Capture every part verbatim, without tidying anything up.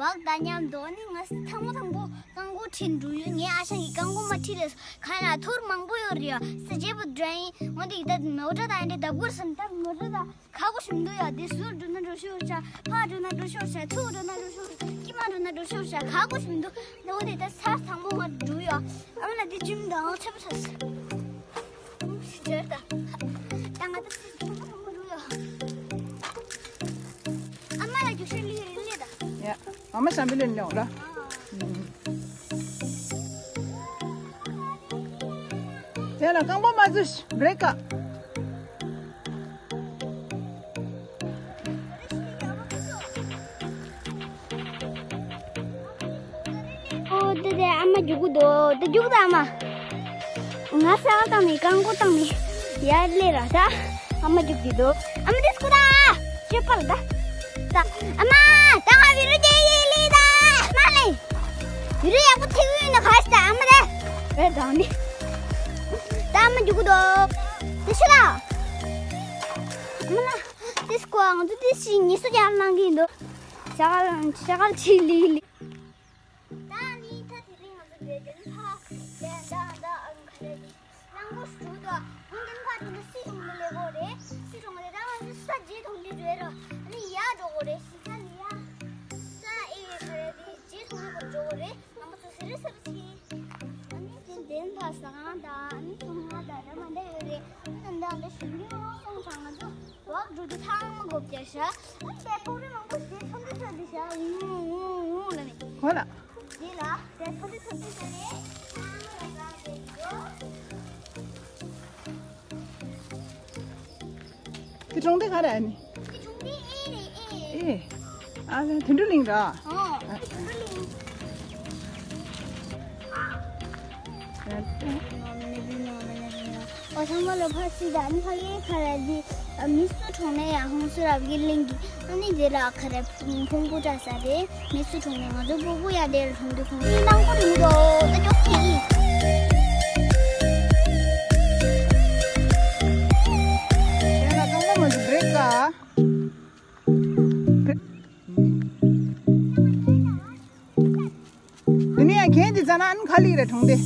བག་དང་མཉམ་དུ་ནི་ང་ཚོ་ཐང་མོ་ཐང་པོ་རྐང་འཁོར་ཁྲིད་འགྲོ་ཡོད། ངའི་ཨ་ཞང་གིས་རྐང་འཁོར་མ་ཁྲིད་ལས་གང་ཡིན་ན་ཐུར་མང་པོ་ཡོད་རེད། ས་རྒྱས་པོ་འདྲ་ཡིན། འོན་ཏེ་ད་མོ་ཊ་དང་འདྲ་ལྡབ་སྐོར་སོང་། ད་མོ་ཊ་དང་ཁག་པོ་ཞིག་མི་འདུག་ཡ། དེ་ཟུར་འགྲོ་ན་འགྲོ་ཤོར་བྱ། ཕར་འགྲོ་ན་འགྲོ་ཤོར་བྱ། ཚུར་འགྲོ་ན་འགྲོ་ཤོར་བྱ། དཀྱིལ་མ་འགྲོ་ན་འགྲོ་ཤོར་བྱ། ཁག་པོ་ཞིག་མི་འདུག་འོན་ཏེ་ད་ས་ཐང་མོ་ང་འགྲོ་ཡ། ཨ་མ་ལ་དེ་ཇུམ་དང་ཆེ་པོ་ཆགས། ད་ང་ད་ཚེ་ཐོང་མ་ཐོང་མ་རུ་ཡོད། ཨ་མ་ལ་རྒྱུག་ཤར་ལི་རི་ལི་ད། ཡ། ཨ་མ་ཤམ་བི་ལེན་ལེའོ་ར། དེ་ལ་རྐང་པ་མ་འཛུལ་བྷི་རེག་ག་ཨོ་དེ་དེ་ཨ་མ་རྒྱུག་གི་འདུག་དེ་རྒྱུག་དང་ཨ་མ། ང་ས་བཏང་ནས་རྐང་མགོ་བཏང་ནས་ཡར་སླེབས་ར་ད། ཨ་མ་རྒྱུག་གི་འདུག་ཨ་མ་དེ་སྐུ་ད། ཅེ་པར་ད། ད། ཨ་མ། ད་ང་བི་རུ་རྒྱལ་ཡིན་ལི་ད། མ་ལེ། བི་རུ་ཡག་པོ་ཐེག་ཡོད་ན་ག་ཞིག་ད་ཨ་མ་དེ། རེད་དང་ནི། ད་ཨ་མ་རྒྱུག་གི་འདུག་དེ་ཤི་ད། ཨ་མ་ལ། དེ་སྐུ་ང་ཚོ་དེ་ཤི་ཉི་ཤུ་རྒྱག་གནང་གི་འདུག་ཤ་ཀར་ཤ་ཀར་ཆི་ལི་ལི། ད་ནི་ད་དེ་རིང་ང་ཚོ་བེད་དོན་ཕ་ལས་འདའ་འདའ་ཨང་ཁ་རེ་རེ་རླངས་འཁོར་ཞུ་དོ། ཧུང་ཏན་ཕ་དེ་ནི་སི་གྲོང་ལ་ལས་གོ་རེད། སི་གྲོང་ལས་ད་ང་ཚོ་ས་རྗེས་ཐོང་དུས་རེད་རོ། ཨ་ནི་ཡར་འགྲོ་གོ་རེད། ཤི་ས་ནི་ཡ་ས་ཨེ་ཁ་རེ་དེ་རྗེས་ཐོང་ལས་གོ་འགྲོ་གོ་རེད། ང་མ་ཚོ་སི་རེ་སི་རེ་ཆི། ཨ་ནི་དེ་འདན་ཕ་ས་གང་ད་ཨ་ནི་སོང་ང་ད་ར་མ་འདྲ་ཡོད་རེད། ཨ་ནི་འདའ་འདའ་ཞུ་རྒྱུ་རོ་སོང་ཚང་ང་ཚོ། བག་འགྲོ་དུས་ཐང་མ་གོ་བརྒྱ་ཤ། ཨ་ནི་དེ་ཕོག་རེ་མང་པོ་ཞིག་ཐོན་དུས་ཐོན་དུས་ཤ། ཨུ་ཨུ་ཨུ་ལ་ནི། ཧོ་ལ། དེ་ལ་དེ་ཐོན་དུས་ཐོན་དུས་ཤ་རེད། ཐང་མ་ལ་ཟ་དེ་འགྲོ། དེ་གྲོང་སྡེ་ག་རེ་ཨ་ནི། དེ་གྲོང་སྡེ་ཨེ་རེད་ཨེ། ཨེ། ཨ་ལ་དོན་གྲུབ་གླིང་ར། ཨོ། དོན་གྲུབ་གླིང་། ཨོ་ཚང་མ་ལ་ཕ་སི་ད་ཨ་ནི་ཕ་གིའི་ཁ་ར་དེ་མི་སུ་གྲོང་ནས་ཡང་ཧོང་སུ་རབ་ཀྱི་གླིང་གི་ཨ་ནི་དེ་ལ་ཁ་ར་ཕུང་པོ་བཀྲ་ས་རེད། མི་སུ་གྲོང་ནས་ང་ཚོ་ཕུང་པོ་ཡ་དེ་ལ་གྲོང་དུ་ཁོང་གི་ནང་པོ་རིང་དོ་ད་ཅོག་ཅིག་ཡིན། དེ་ལ་རྐང་པ་མ་འདུག་བྷི་རེག་ག་དེ་ནས་ཡང་གན་དེ་ཙ་ན་ཨ་ནི་ཁ་ལིག་རེད་གྲོང་སྡེ།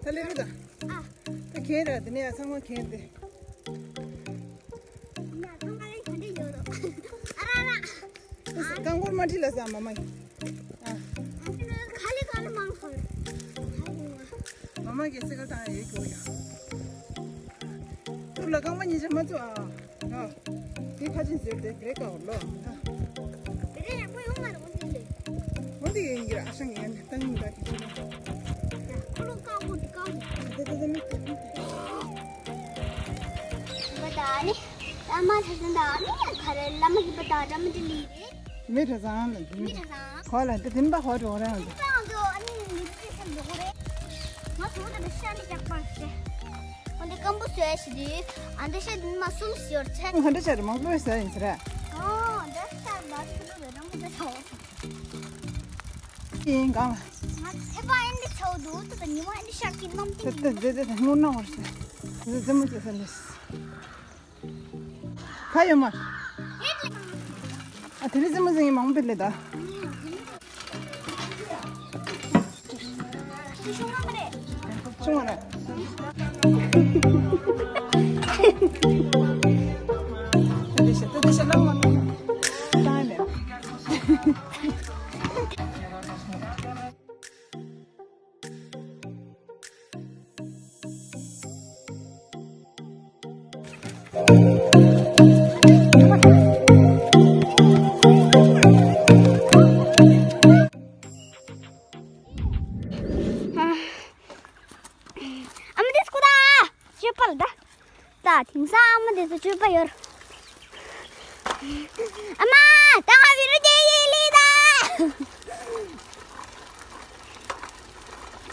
ད་ལེ་རེད་ད། ད་གན་དེ། ཨ་ར་ར། རྐང་འཁོར་མ་ཁྲིད་ལ་ས་མ་མ་ཡིན། ཨ། ཁ་ལི་ཁ་ལི་མང་ཁོ། མ་མ་གི་སི་ཀ་བཏང་ཡོད་གི་ཡ། ཐུར་ལ་རྐང་པ་གཉིས་ཆ་མ་བཙུགས་ཨ། ཨ། དེ་ཁ་ཆེན་ཟེར་ཏེ་བྲེ་ཀ་འོ་ལོ། ཨ། དེ་རེ་ཡག་པོ་ཡོང་མ་རེད་འོ་དེ་ལས། འོ་དེ་ཡིན་གྱི་ར་ཨ་ཤང་ཡན་ནི་བཏང་ཡིན་པ་དེ་ཚོ་ལ། ཁོ་ལོ་རྐང་པོ་དེ་རྐང་པོ། དེ་དེ་དེ་མི་དེ་མི་དེ། བ་ད་ནི། ཨ་མ་ཆ་ཚང་ད་ནི་ཁ་རེ་བླ་མ་གི་བ་ད་ད་མི་དེ་ལི་རེད། མི་ཁྲ་ཚང་ནི་མི་ཁྲ་ཚང་། ཁོ་ལ་འདི་དིམ་པ་ཧོ་འགྲོ་རང་འདི། དིམ་པ་འདི་ཨ་ནི་མི་ཚེ་སེམས་འགྲོ་གོ་རེད། ང་ཚོ་འདི་ཤ་འདི་རྒྱག་པར་ཟེར། ཨ་འདི་སྐམ་པོ་བཟོས་ཤི་དུས་ཨ་འདི་ཤ་འདི་མ་གསུམ་ཟེར་ཚེ། ང་འདི་ཤ་རེ་མང་པོ་ཟ་ཡིན་ཟེར། ཨོ་འདི་ཤ་མ་ཚོ་འདི་རང་མོ་འདི་ཚོ། ཡིན་གང་། ང་ཚེ་པ་ཨ་འདི་ཚོ་འདུག་ཏུ་ད་ཉི་མ་ཨ་འདི་ཤ་གི་ནམ་དེ་ཏི་ཏི་ཏི་ཏི་སྔོ་ནག་བར་ཟེར། ཏི་ཏི་ཏི་མོ་ཅི་ཟེར་ལེ། ཁ་ཡོད་མ། ཨ་དེ་རིང་ཙི་མོ་ཟིན་ཡིན་མང་པོ་ལས་ད། ཆུང་བ་རེད། ཏི་ཤ་ཏི་ཤ་ལ་མ་ནོ། ད་ནས། ཨ་མ་དེ་སྐུ་ད། ཅོད་པ་ལ་ད། ད་དེང་སང་ཨ་མ་དེ་ཚོ་ཅོད་པ་ཡོད། ཨ་མ། ད་ང་བི་རུ་རྒྱལ་ཡིན་ལི་ད།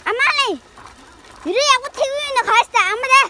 ཨ་མ་ལེ། བི་རུ་ཡག་པོ་ཐེག་ཡོད་ན་ག་ཞིག་ད་ཨ་མ་དེ།